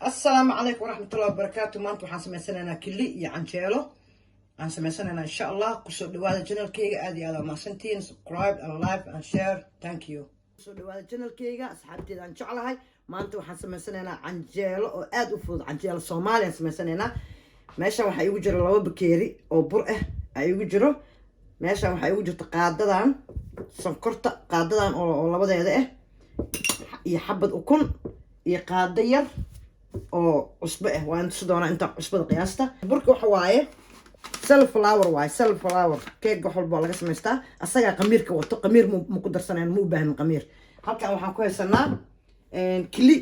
Asalaamu calaykum waraxmatullahi wabarakaatu. Maanta waxaan samaysanaynaa kili iyo canjeelo aan samaysanaynaa, insha Allah. Kusoo dhawaada channelkeyga. Aad iyo aad aa mahadsantihiin. Subscribe and like and share, thank you. Kusoo dhawaada channelkeyga, asxaabteeda aan jeclahay. Maanta waxaan samaysanaynaa canjeelo oo aad u fudud, canjeelo Soomaali aan samaysanaynaa. Meeshan waxaa iigu jiro 2 bakeeri oo bur ah aa iigu jiro. Meeshan waxaa iigu jirta qaadadan sonkorta, qaadadan oo labadeeda ah, iyo xabad ukun, iyo qaado yar oo cusbo ah. Waan tusi doonaa inta cusbada qiyaasta. Burka waxa waaye self flour waaye, self flour. Keega wax walba waa laga samaystaa, asagaa qamiirka wato. Qamiir ma ku darsanayn, ma u baahnin qamiir. Halkan waxaan ku haysanaa kili,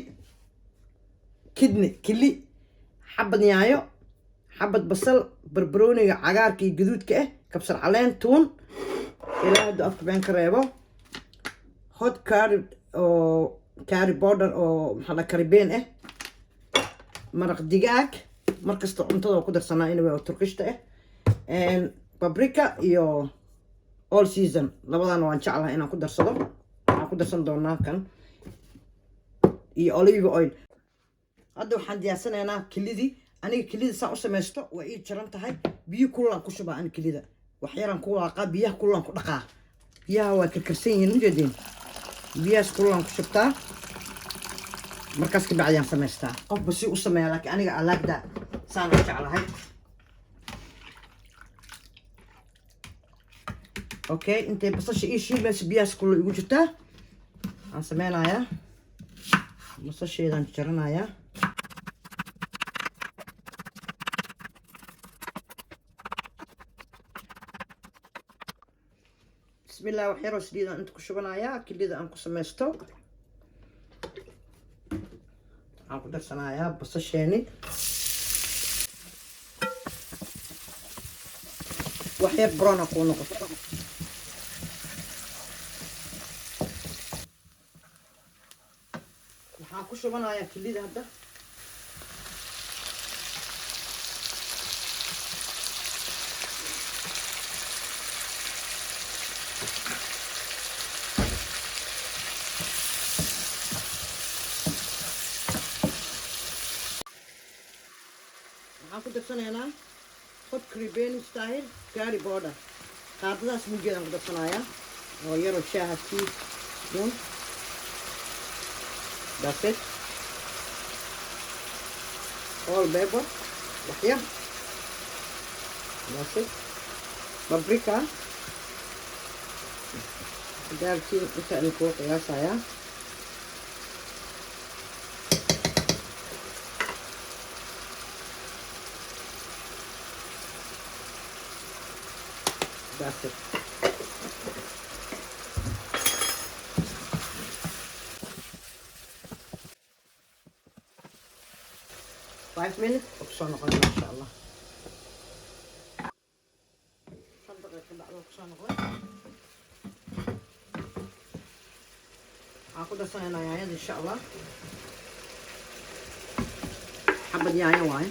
kidney, kili, xabad yaayo, xabad basal, barbarooniga cagaarka iyo gaduudka ah, kabsar caleen, tuun, ilaa hadduu afka been ka reebo, hot curry oo curry powder oo maxaa la karibeen ah, maraq digaag, markasta cuntada waa ku darsanaa anyway, oo Turkishta ah, paprika iyo all season. Labadana waan jeclahay inaan ku darsado. Waxaan ku darsan doonaa kan iyo olive oil. Hadda waxaan diyaarsanaynaa kilidii. Aniga kilida saan u samaysto waa ii jaran tahay. Biyo kululaan ku shubaa ani kilida, wax yaraan ku waaqaa, biyaha kululaan ku dhaqaa. Biyaha waa karkarsan yihiin, ujeedeen? Biyahaas kululaan ku shubtaa, markaas ka bacdiyaan samaystaa. Qofba si u sameeya, laakiin aniga alaagda saan u jeclahay. Okay, intay basasha ii shiimayso, biyahaas kulul igu jirtaa, waxaan sameynayaa basasheedaan jaranayaa. Bismillah. Wax yaroo saliidaan inta ku shubanayaa kilida aan ku samaysto. Waxaan ku darsanayaa basasheeni. Wax yar brown kuu noqoto. Waxaan ku shubanayaa kilida hadda. Waxaan ku darsanaynaa hot Caribbean style curry powder, qaadadaas muggeedaan ku darsanayaa oo yaroo shaaha, tea spoon. That's it. All pepper wax yar. That's it. Paprika daartiin inta idin kugu qiyaasayaa. That's it. 5 minutes oo kusoo noqonaya, insha Allah. 5 daqiiqo bacdo kusoo noqday. Waxaan ku darsanaynaa yaanyada, insha Allah. Xabad yaanyo waaye.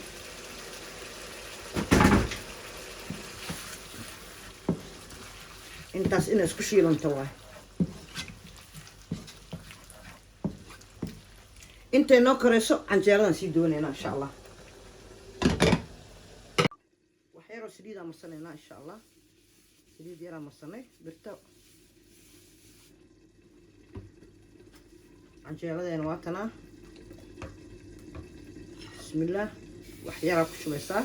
Intaas inay isku shiilanto waay. Intay noo karayso canjeeradan sii doonaynaa, insha Allah. Wax yaroo saliidaan marsanaynaa, insha Allah. Saliid yaraan marsanay birta. Canjeeladeena waa tanaa. Bismillaah. Wax yaraa ku shubaysaa.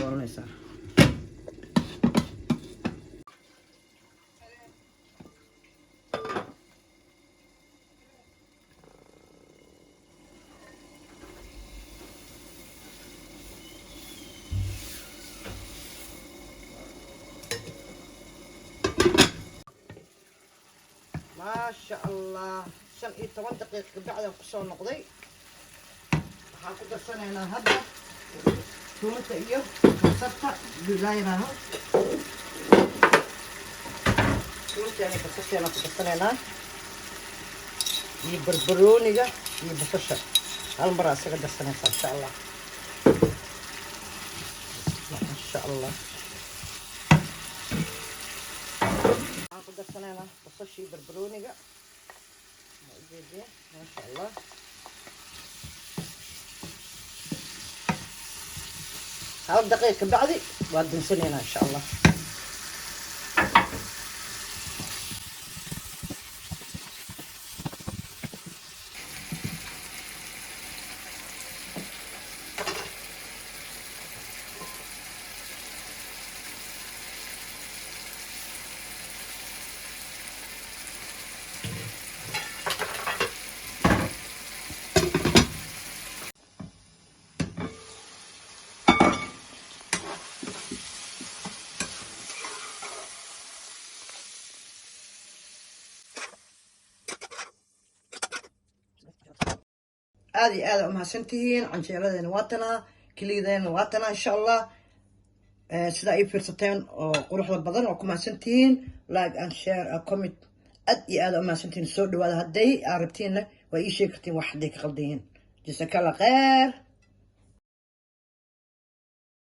Dooranaysaa. Maasha Allah. 15 daqiiq kabacdan kusoo noqday. Waxaan ku darsanaynaa hadda tuunta iyo kabsarta bilaayraha. Tuunteena, kabsarteena ku darsanaynaa, iyo barbarooniga iyo basasha. Hal mar aa isaga darsanaysaa, insha Allah, insha Allah. Darsanaynaa basashii, barbarooniga. Waa ujeediya, maasha Allah. 1 daqiiq ka bacdi waa dansanaynaa, insha Allah. Aada iyo aada umahadsantihiin. Canjeeladeena waa tanaa, keliyadeena waa tanaa, insha Allah. Sidaa ii fiirsateen oo quruxda badan oo ku mahadsantihiin. Like and share and comment. Aad iyo aada umahadsantihiin. Soo dhawaada. Hadday aa rabtiinna waa ii sheegi kartiin wax hadday ka qaldan yihiin. Jazakallah kheer.